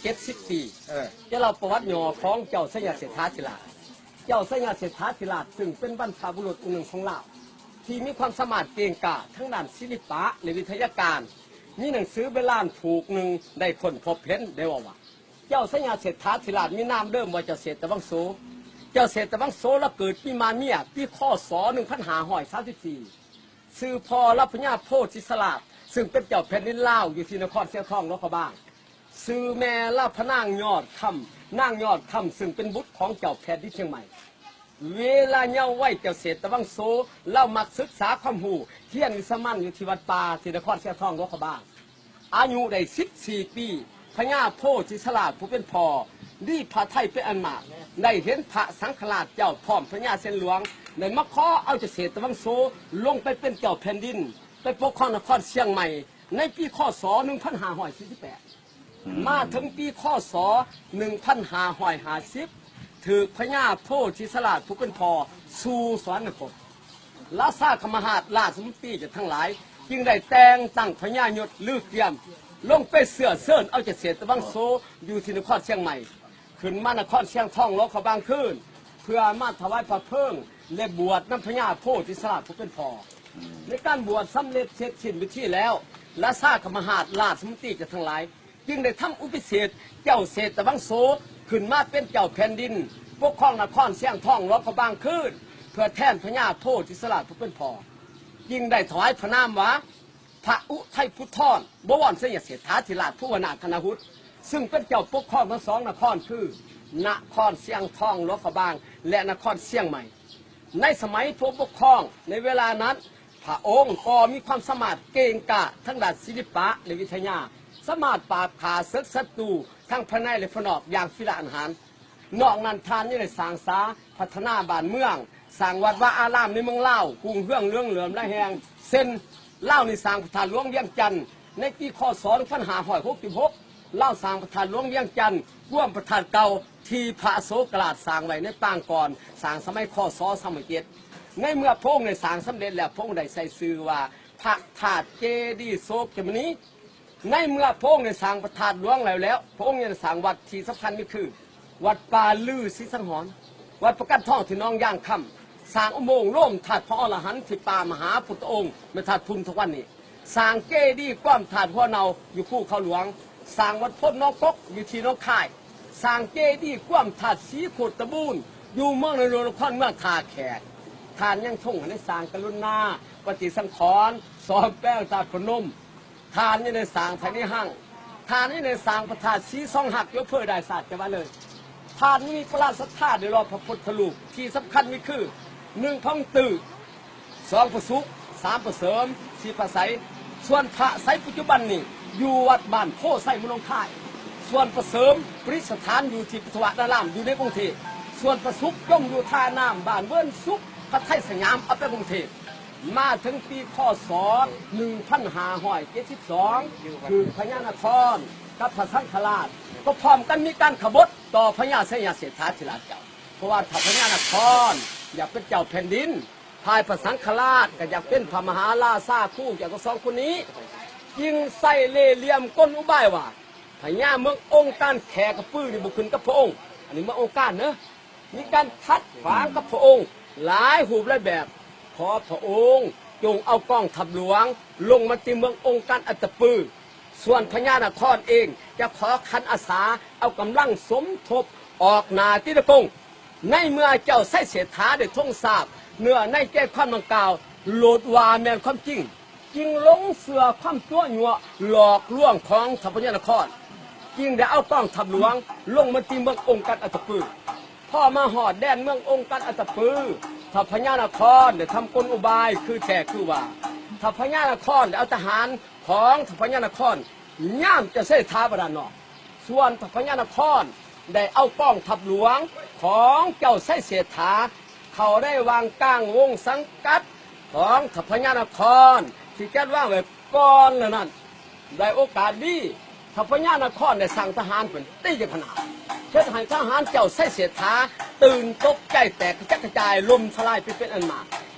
ເຈັດສິບປີ ເອີ ຈະເລົ່າປະຫວັດຫຍໍ້ຂອງເຈົ້າໄຊຍະເສດຖາທິລາດ. ເຈົ້າໄຊຍະເສດຖາທິລາດ ຊຶ່ງເປັນບັນພະບຸລຸດອົງໜຶ່ງຂອງລາວ ທີ່ມີຄວາມສາມາດເກັ່ງກ້າທາງດ້ານສິລິປະ ແລະ ວິທະຍາການ, ມີໜັງສືໂບລານຜູກໜຶ່ງໄດ້ຄົ້ນພົບເຫັນ ໄດ້ເວົ້າວ່າ ເຈົ້າໄຊຍະເສດຖາທິລາດມີນາມເດີມວ່າເຈົ້າເສດຕະວັງໂສ. ເຈົ້າເສດຕະວັງໂສລາວເກີດປີມາເມຍ ປີ ຄ.ສ. ໜຶ່ງພັນຫ້າຮ້ອຍສາມສິບສີ່ ຊື່ພໍ່ລາວພະຍາໂພທິສະຫຼາດ ຊຶ່ງເປັນເຈົ້າແຜ່ນດິນລາວຢູ່ທີ່ນະຄອນຊຽງທອງຫຼວງພະບາງ. ຊື່ແມ່ລາວພະນາງຍອດຄຳ, ນາງຍອດຄຳ ຊຶ່ງເປັນບຸດຂອງເຈົ້າແຜ່ນດິນຊຽງໃໝ່. ເວລາເຍົາວໄວເຈົ້າເສດຕະວັງໂສ ລາວມັກສຶກສາຄວາມຮູ້, ຮຽນວິຊາມານຢູ່ທີ່ວັດປ່າ ທີ່ນະຄອນຊຽງທອງຫຼວງພະບາງ. ອາຍຸໄດ້ສິບສີ່ປີ, ພະຍາໂພທິສະຫຼາດຜູ້ເປັນພໍ່ ມີພະໄທເປັນອັນມາກ, ໄດ້ເຫັນພະສັງຄະລາດເຈົ້າພ້ອມພະຍາເຊນຫຼວງ ໄດ້ມາຂໍເອົາເຈົ້າເສດຕະວັງໂສລົງໄປເປັນເຈົ້າແຜ່ນດິນ ໄປປົກຄອງນະຄອນຊຽງໃໝ່ ໃນປີ ຄ.ສ. ໜຶ່ງພັນຫ້າຮ້ອຍສີ່ສິບແປດ. ອືມ ມາເຖິງປີ ຄ.ສ. ໜຶ່ງພັນຫ້າຮ້ອຍຫ້າສິບ ຖືກພະຍາໂພທິສະຫຼາດຜູ້ເປັນພໍ່ສູ່ສອນນະຄົມ ລາຊາຄະມະຫາດ ລາຊະມົນຕີຈະທັງຫຼາຍ ຈຶ່ງໄດ້ແຕ່ງຕັ້ງພະຍາຍົດລືກຽມ ລົງໄປເຊື້ອເຊີນເອົາເຈົ້າເສດຕະວັງໂສ ຢູ່ທີ່ນະຄອນຊຽງໃໝ່ ຂຶ້ນມານະຄອນຊຽງທອງຫຼວງພະບາງຄືນ ເພື່ອມາຖວາຍພະເພີງ ແລະ ບວດນຳພະຍາໂພທິສະຫຼາດຜູ້ເປັນພໍ່. ໃນການບວດສຳເລັດເສັດສິ້ນພິທີແລ້ວ, ລາຊາຄະມະຫາດ ລາຊະມົນຕີຈະທັງຫຼາຍ ຈຶ່ງໄດ້ທຳອຸພິເສກເຈົ້າເສດຕະວັງໂສ ຂຶ້ນມາເປັນເຈົ້າແຜ່ນດິນ ປົກຄອງນະຄອນຊຽງທອງຫຼວງພະບາງຄືນ ເພື່ອແທນພະຍາໂພທິສະຫຼາດຜູ້ເປັນພໍ່. ຈຶ່ງໄດ້ຖວາຍພະນາມວ່າ ພະອຸໄທພູທອນ ບໍວອນໄຊຍະເສດຖາທິລາດ ພູວະນາຄະນະຫຸດ ຊຶ່ງເປັນເຈົ້າປົກຄອງທັງສອງນະຄອນຄື ນະຄອນຊຽງທອງຫຼວງພະບາງ ແລະ ນະຄອນຊຽງໃໝ່. ໃນສະໄໝພະອົງປົກຄອງໃນເວລານັ້ນ ພະອົງກໍມີຄວາມສາມາດເກັ່ງກ້າທາງດ້ານສິລິປະ ແລະ ວິທະຍາ, ສາມາດປາບຂ້າເສິກສັດຕູທັງພາຍໃນ ແລະ ພາຍນອກຢ່າງພິລະອານຫານ. ນອກນັ້ນທ່ານຍັງໄດ້ສ້າງສາພັດທະນາບ້ານເມືອງ, ສ້າງວັດວາອາຣາມໃນເມືອງລາວ ຮຸ່ງເຮືອງເຫຼືອງເຫຼື້ອມຫຼາຍແຫ່ງ ເຊັ່ນ ລາວນີ້ສ້າງພະທາດຫຼວງວຽງຈັນ ໃນປີ ຄ.ສ. ໜຶ່ງພັນຫ້າຮ້ອຍຫົກສິບຫົກ ລາວສ້າງພະທາດຫຼວງວຽງຈັນ ກວມພະທາດເກົ່າທີ່ພະອະໂສກະລາດສ້າງໄວ້ໃນປາງກ່ອນ ສ້າງສະໄໝ ຄ.ສ. ສາມຮ້ອຍເຈັດ. ໃນເມື່ອພະອົງໄດ້ສ້າງສຳເລັດແລ້ວ ພະອົງໄດ້ໃສ່ຊື່ວ່າ ພະທາດເຈດີໂສກະມຸນີ. ໃນເມື່ອພະອົງໄດ້ສ້າງພະທາດຫຼວງແລ້ວແລ້ວ, ພະອົງຍັງໄດ້ສ້າງວັດທີ່ສຳຄັນມີຄື ວັດປ່າລືສີສັງຫອນ, ວັດປະກັນທອງທີ່ໜອງຢາງຄຳ, ສ້າງອຸໂມງໂລມທາດພະອໍລະຫັນທີ່ປ່າມະຫາພຸດທະອົງ ແມ່ນທາດພຸນທຸກວັນນີ້, ສ້າງເຈດີກວາມທາດຫົວເນົ່າຢູ່ພູເຂົາຫຼວງ, ສ້າງວັດໂພນໜອງກົກຢູ່ທີ່ໜອງຄາຍ, ສ້າງເຈດີກວາມທາດສີໂຄດຕະບູນຢູ່ເມືອງນາຫຼວງນະຄອນເມືອງທ່າແຂກ. ທ່ານຍັງຊົງໃຫ້ໄດ້ສ້າງກະລຸນາປະຕິສັງຂອນ ສ້ອມແປງທາດພະນົມ. ທ່ານຍັງໄດ້ສ້າງໄທນິຮັງ, ທ່ານຍັງໄດ້ສ້າງພະທາດສີສອງຮັກ ຢູ່ອຳເພີດາຍສາດ ຈັງຫວັດເລີຍ. ທ່ານຍັງມີປະລານສັດທາໃນຫຼໍ່ພະພຸດທະຮູບທີ່ສຳຄັນມີຄື ໜຶ່ງ ພະອົງຕື້, ສອງ ພະສຸກ, ສາມ ພະເສີມ, ສີ່ ພະໄສ. ສ່ວນພະໄສປັດຈຸບັນນີ້ຢູ່ວັດບ້ານໂພໄຊ ເມືອງໜອງຄາຍ. ສ່ວນພະເສີມປະດິດສະຖານຢູ່ທີ່ພຸດທະວາດາລາມ ຢູ່ໃນກຸງເທບ. ສ່ວນພະສຸກຈົ່ງຢູ່ທ່ານ້ຳ ບ້ານເວີນສຸກ ພະໄທສະຫຍາມ ເອົາແປກຸງເທບ. ມາເຖິງປີ ຄ.ສ. ໜຶ່ງພັນຫ້າຮ້ອຍເຈັດສິບສອງ ຄືພະຍານະຄອນກັບພະສັງຄະລາດ ກໍພ້ອມກັນມີການຂະບົດຕໍ່ພະຍາໄຊຍະເສດຖາທິລາດເຈົ້າ. ເພາະວ່າຖ້າພະຍານະຄອນຢາກເປັນເຈົ້າແຜ່ນດິນ, ຝ່າຍພະສັງຄະລາດກໍຢາກເປັນພະມະຫາລາຊາຄູ່ແກ່ທັງສອງຄົນນີ້, ຈຶ່ງໃຊ້ເລ່ຫຼ່ຽມກົນອຸບາຍວ່າ ພະຍາເມືອງອົງການແຂກກະປືນີ້ບໍ່ຂຶ້ນກັບພະອົງ. ອັນນີ້ເມືອງອົງການເດີ. ມີການຂັດຂວາງກັບພະອົງຫຼາຍຮູບຫຼາຍແບບ. ຂໍພະອົງຈົ່ງເອົາກອງທັບຫຼວງລົງມາຕີເມືອງອົງການອັດຕະປື. ສ່ວນພະຍານະຄອນເອງຈະຂໍຂັນອາສາເອົາກຳລັງສົມທົບອອກໜ້າຕີນະກົງ. ໃນເມື່ອເຈົ້າໄຊເສດຖາໄດ້ທົງຊາບເນື້ອໃນໃຈຄວາມດັ່ງກ່າວ ໂລດວ່າແມ່ນຄວາມຈິງ, ຈຶ່ງຫຼົງເຊື່ອຄວາມຕົວະຍົວະຫຼອກລວງຂອງທັບພະຍານະຄອນ, ຈຶ່ງໄດ້ເອົາກອງທັບຫຼວງລົງມາຕີເມືອງອົງການອັດຕະປື. ພໍມາຮອດແດນເມືອງອົງການອັດຕະປື, ທັບພະຍານະຄອນໄດ້ທຳກົນອຸບາຍຄືແທ້ຄືວ່າ, ທັບພະຍານະຄອນໄດ້ເອົາທະຫານຂອງທັບພະຍານະຄອນຍາມເຈົ້າໄຊເສດຖາໄປດ້ານນອກ. ສ່ວນທັບພະຍານະຄອນໄດ້ເອົາກອງທັບຫຼວງຂອງເຈົ້າໄຊເສດຖາເຂົ້າໃນວັງກາງວົງສັງກັດຂອງທັບພະຍານະຄອນທີ່ຈັດວາງໄວ້ ກ່ອນແລ້ວນັ້ນ, ໄດ້ໂອກາດດີ, ທັບພະຍານະຄອນໄດ້ສັ່ງທະຫານຂຶ້ນຕີກັນຂະໜາດ, ເຮັດໃຫ້ທະຫານເຈົ້າໄຊເສດຖາຕື່ນຕົກໃຈແຕກກະຈັດກະຈາຍ, ລົ້ມສະລາຍໄປເປັນອັນມາກ.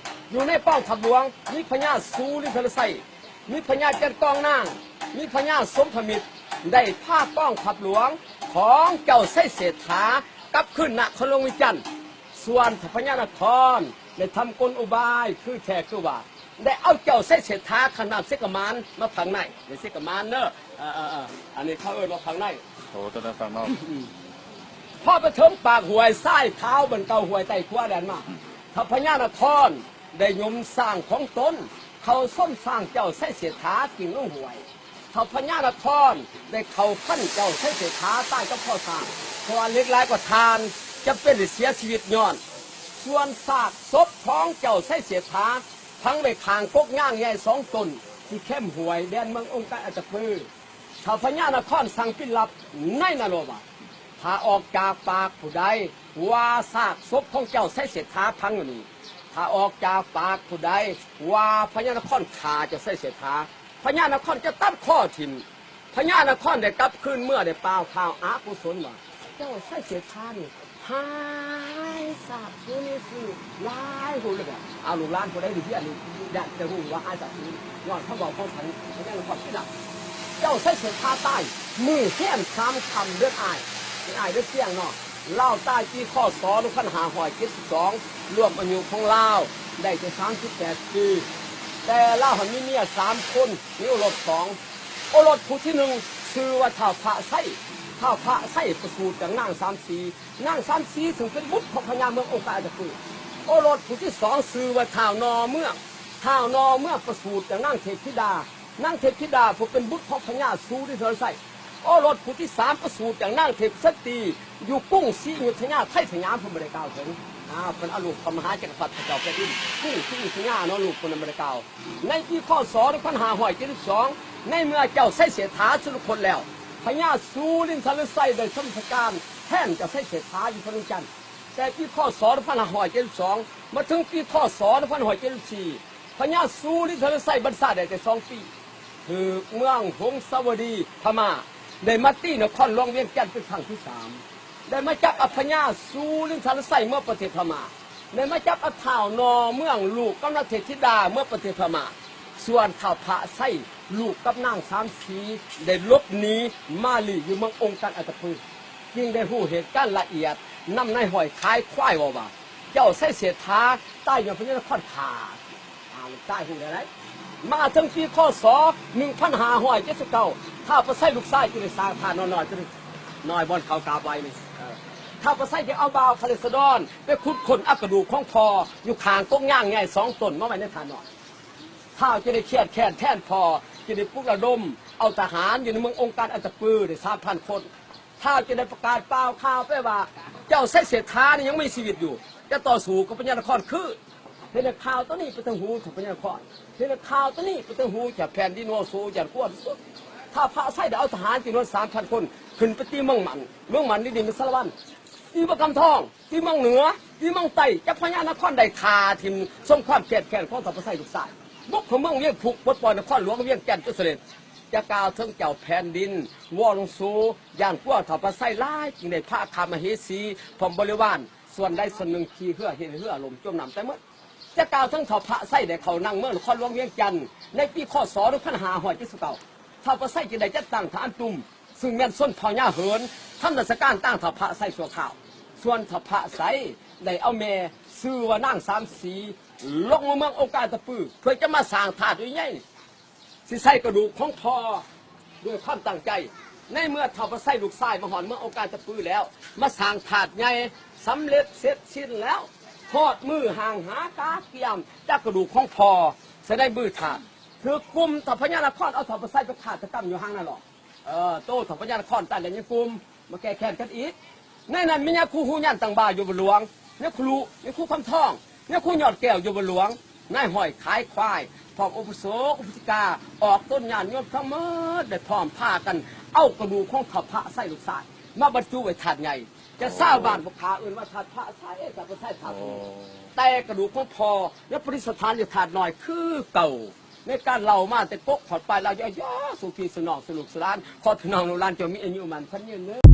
ຢູ່ໃນກອງທັບຫຼວງ ມີພະຍາສູລິນທະລະໄຊ, ມີພະຍາຈັນກອງນາງ, ມີພະຍາສົມພະມິດ, ໄດ້ພາກອງທັບຫຼວງຂອງເຈົ້າໄຊເສດຖາກັບຄືນນະຄອນຫຼວງວຽງຈັນ. ສ່ວນເຈົ້າພະຍານະຄອນໄດ້ທຳກົນອຸບາຍຄືແທ້ຄືວ່າ ໄດ້ເອົາເຈົ້າໄຊເສດຖາຂ້າມນ້ຳເຊກະໝານມາຝັ່ງໃນ ໃນເຊກະໝານເດີ ເອີ ເອີ ເອີ ອັນນີ້ເຂົາເອີ້ນວ່າຝັ່ງໃນ. ໂອ້ ຕົວນັ້ນຝັ່ງນອກ. ພໍໄປເຖິງປາກຫ້ວຍຊາຍຂາວ ບ້ານເກົ່າຫ້ວຍໃຕ້ຂົວແລ່ນມາ ເຈົ້າພະຍານະຄອນໄດ້ຍົມຊ້າງຂອງຕົນເຂົ້າຊົນຊ້າງເຈົ້າໄຊເສດຖາກິ້ງລົງຫ້ວຍ. ເຈົ້າພະຍານະຄອນໄດ້ເຂົ້າຟັນເຈົ້າໄຊເສດຖາຕາຍກັບຄໍຊ້າງ ເພາະວ່າເຫຼັກຫຼາຍກວ່າຖ່ານ ຈຳເປັນໄດ້ເສຍຊີວິດຍ້ອນ. ສ່ວນຊາກສົບຂອງເຈົ້າໄຊເສດຖາຝັງໄວ້ຂ້າງກົກຍາງໃຫຍ່ສອງຕົ້ນ ທີ່ແຄມຫ້ວຍແດນເມືອງອົງການອັດຕະປື. ເຈົ້າພະຍານະຄອນສັ່ງປິນລັບໃນນະໂລບາດ ຖ້າອອກຈາກປາກຜູ້ໃດວ່າຊາກສົບຂອງເຈົ້າໄຊເສດຖາຝັງຢູ່ນີ້, ຖ້າອອກຈາກປາກຜູ້ໃດວ່າພະຍານະຄອນຂ້າເຈົ້າໄຊເສດຖາ, ພະຍານະຄອນຈະຕັດຄໍຖິ້ມ. ພະຍານະຄອນໄດ້ກັບຄືນເມືອ ໄດ້ກ່າວຂ່າວອະກຸສົນວ່າ ເຈົ້າໄຊເສດຖານີ້ ຫາຍສາບສູນໜີໄປຫຼາຍຮູບແລ້ວ. ເອົາ ລູກຫຼານຜູ້ໃດໄດ້ຮຽນນີ້ ຢາກຈະຮູ້ວ່າຫາຍສາບສູນ ຍ້ອນຄຳເວົ້າຂອງທ່ານພະຍານະຄອນທີ່ນຳ ເຈົ້າໄຊເສດຖາຕາຍມື້ແຮມສາມຄ່ຳເດືອນອ້າຍ ເປັນອ້າຍເດືອນຕຽງເນາະ. ລາວຕາຍປີ ຄ.ສ. ໜຶ່ງພັນຫ້າຮ້ອຍເຈັດສິບສອງ ລວມອາຍຸຂອງລາວໄດ້ແຕ່ສາມສິບແປດປີ. ແຕ່ລາວຫັ້ນມີເມຍສາມຄົນ ມີໂອລົດສອງ. ໂອລົດຜູ້ທີໜຶ່ງຊື່ວ່າທ້າວພະໄຊ. ທ້າວພະໄຊປະສູດຈາກນາງສາມສີ. ນາງສາມສີເຊິ່ງເປັນບຸດຂອງພະຍາເມືອງອົງການອັດຕະປື. ໂອລົດຜູ້ທີສອງຊື່ວ່າທ້າວໜໍ່ເມືອງ. ທ້າວໜໍ່ເມືອງປະສູດຈາກນາງເທບທິດາ. ນາງເທບທິດາຜູ້ເປັນບຸດຂອງພະຍາສຸລິນທະລະໄຊ. ໂອລົດຜູ້ທີສາມປະສູດຈາກນາງເທບສັນຕີ ຢູ່ກຸງສີອະຍຸດທະຍາໄທສະຫຍາມ ເພິ່ນບໍ່ໄດ້ກ່າວເຖິງ. ອາ ເພິ່ນເອົາລູກພະມະຫາຈັກກະພັດພະເຈົ້າແຜ່ນດິນ ກຸງສີອະຍຸດທະຍາເນາະ ລູກເພິ່ນນະບໍ່ໄດ້ກ່າວ. ໃນປີ ຄ.ສ. ໜຶ່ງພັນຫ້າຮ້ອຍເຈັດສິບສອງ ໃນເມື່ອເຈົ້າໄຊເສດຖາສຸລະຄົນແລ້ວ ພະຍາສຸລິນທະລະໄຊໄດ້ຊົມພະການແທນເຈົ້າໄຊເສດຖາຢູ່ພະວຽງຈັນ. ແຕ່ປີ ຄ.ສ. ໜຶ່ງພັນຫ້າຮ້ອຍເຈັດສິບສອງ ມາເຖິງປີ ຄ.ສ. ໜຶ່ງພັນຫ້າຮ້ອຍເຈັດສິບສີ່ ພະຍາສຸລິນທະລະໄຊບັນຊາໄດ້ແຕ່ສອງປີ ຖືກເມືອງຫົງສາວະດີພະມ້າໄດ້ມາຕີນະຄອນຫຼວງວຽງຈັນເປັນຄັ້ງທີສາມ ໄດ້ມາຈັບເອົາພະຍາສຸລິນທະລະໄຊເມືອປະເທດພະມ້າ. ໄດ້ມາຈັບເອົາທ້າວໜໍ່ເມືອງ ລູກກັບນາງເທບທິດາເມືອປະເທດພະມ້າ. ສ່ວນທ້າວພະໄຊ ລູກກັບນາງສາມສີ ໄດ້ຫຼົບໜີມາລີ້ຢູ່ເມືອງອົງການອັດຕະປື ຈຶ່ງໄດ້ຮູ້ເຫດການລະອຽດນຳນາຍຫ້ອຍຂາຍຄວາຍເວົ້າວ່າ ເຈົ້າໄຊເສດຖາຕາຍຍ້ອນພະຍານະຄອນຂ້າ. ອາ ລູກຊາຍຮູ້ແລ້ວໄດ໋. ມາເຖິງປີ ຄ.ສ. ໜຶ່ງພັນຫ້າຮ້ອຍເຈັດສິບເກົ້າ ທ້າວພະໄຊລູກຊາຍຈຶ່ງໄດ້ສ້າງທາດນ້ອຍໆ ຕົວໜຶ່ງ ນ້ອຍບ່ອນເຂົາກາບໄຫວ້ນີ້. ເອີ ທ້າວພະໄຊຈຶ່ງເອົາບ່າວຄະເລດສະດອນໄປຂຸດຄົ້ນເອົາກະດູກຂອງພໍ່ຢູ່ຂ້າງກົກຍາງໃຫຍ່ສອງຕົ້ນມາໄວ້ໃນທາດນ້ອຍ. ທ້າວຈຶ່ງໄດ້ຄຽດແຄ້ນແທນພໍ່ ຈຶ່ງໄດ້ປຸກລະດົມເອົາທະຫານຢູ່ໃນເມືອງອົງການອັດຕະປືໄດ້ສາມພັນຄົນ. ທ້າວຈຶ່ງໄດ້ປະກາດປ່າວຂ່າວໄປວ່າ ເຈົ້າໄຊເສດຖານີ້ຍັງມີຊີວິດຢູ່ ຈະຕໍ່ສູ້ກັບພະຍານະຄອນຄືນ. ເຮັດໃຫ້ຂ່າວໂຕນີ້ໄປເຖິງຫູເຈົ້າພະຍານະຄອນ ເຮັດໃຫ້ຂ່າວໂຕນີ້ໄປເຖິງຫູເຈົ້າແຜ່ນດິນຫົວໂສ ຢ້ານກົວທີ່ສຸດ. ທ້າວພະໄຊໄດ້ເອົາທະຫານຈຳນວນສາມພັນຄົນ ຂຶ້ນໄປຕີເມືອງໝັ້ນ ເມືອງໝັ້ນນີ້ດິນແມ່ນສາລະວັນ ຕີເມືອງກຳທອງ ຕີເມືອງເໜືອ ຕີເມືອງໃຕ້ ຈັບພະຍານະຄອນໄດ້ຂ້າຖິ້ມ ສົມຄວາມແຄບແຄ້ນຂອງທ້າວພະໄຊລູກຊາຍ ບຸກເຂົ້າເມືອງວຽງຄຸກ ປົດປ່ອຍນະຄອນຫຼວງວຽງຈັນຈົນສຳເລັດ. ຈາກກ່າວເຖິງເຈົ້າແຜ່ນດິນ ວໍລົງໂຊ ຢ້ານກົວທ້າວພະໄຊຫຼາຍ ຈຶ່ງໄດ້ພາຂ້າມະເຫສີ ພ້ອມບໍລິວານ ສ່ວນໃດສ່ວນໜຶ່ງຂີ່ເຮືອເຮັດໃຫ້ເຮືອລົ້ມຈົມນ້ຳຕາຍໝົດ. ຈາກກ່າວເຖິງທ້າວພະໄຊໄດ້ເຂົ້ານັ່ງເມືອງນະຄອນຫຼວງວຽງຈັນ ໃນປີ ຄ.ສ. ໜຶ່ງພັນຫ້າຮ້ອຍເຈັດສິບເກົ້າ ທ້າວພະໄຊຈຶ່ງໄດ້ຈັດຕັ້ງທະຫານຕຸມ ຊຶ່ງແມ່ນຊົນເຜົ່າຍາເຫີນ ທຳລາຊະການຕາງທ້າວພະໄຊຊົ່ວຄາວ. ສ່ວນທ້າວພະໄຊໄດ້ເອົາແມ່ຊື່ວ່ານາງສາມສີ ລົງມາເມືອງອົງການຕະປື ເພື່ອຈະມາສ້າງທາດໃຫຍ່ ຊິໃສ່ກະດູກຂອງພໍ່ດ້ວຍຄວາມຕັ້ງໃຈ. ໃນເມື່ອທ້າວພະໄຊລູກຊາຍມາຮອດເມືອງອົງການຕະປືແລ້ວ ມາສ້າງທາດໃຫຍ່ສຳເລັດເສັດສິ້ນແລ້ວ ຮອດມື້ຫ້າງຫາກາກຽມຈາກກະດູກຂອງພໍ່ ສະໄດມືທາດ ຖືກກຸ່ມທ້າວພະຍານະຄອນເອົາທ້າວພະໄຊໄປຄາດຕະກຳຢູ່ຫ້າງນາຫຼອກ. ເອີ ໂຕທ້າວພະຍານະຄອນຕາຍແລ້ວຍັງກຸ່ມມາແກ້ແຄ້ນກັນອີກ. ໃນນັ້ນມີຍາຄູຮູຍານຕັ້ງບ່າຢູ່ບາດຫຼວງ ຍາຄູລຸ ຍາຄູຄຳທອງ ຍາຄູຍອດແກ້ວຢູ່ບາດຫຼວງ ນາຍຫ້ອຍຂາຍຄວາຍ ພ້ອມອຸປະສົກອຸປາສິກາ ອອກຕົນຍາດໂຍມທັງໝົດ ໄດ້ພ້ອມພາກັນເອົາກະດູກຂອງທ້າວພະໄຊລູກຊາຍ ມາບັນຈຸໄວ້ທາດໃຫຍ່. ແຕ່ຊາວບ້ານພວກຂ້າເອີ້ນວ່າທາດພະໄຊ ທາດພະໄຊ ທາດ ໂອ້ ໂຕນີ້ ແຕ່ກະດູກຂອງພໍ່ຍັງປະດິດສະຖານຢູ່ທາດນ້ອຍຄືເກົ່າ. ໃນການເລົ່າມາແຕ່ກົກຮອດປາຍ ລາວຢໍ່ໆ ສູ່ພີ່ສູ່ນ້ອງສູ່ລູກສູ່ຫຼານ ຂໍພີ່ນ້ອງລູກຫຼານຈົ່ງມີອາຍຸໝັ້ນຂວັນຍືນເດີ.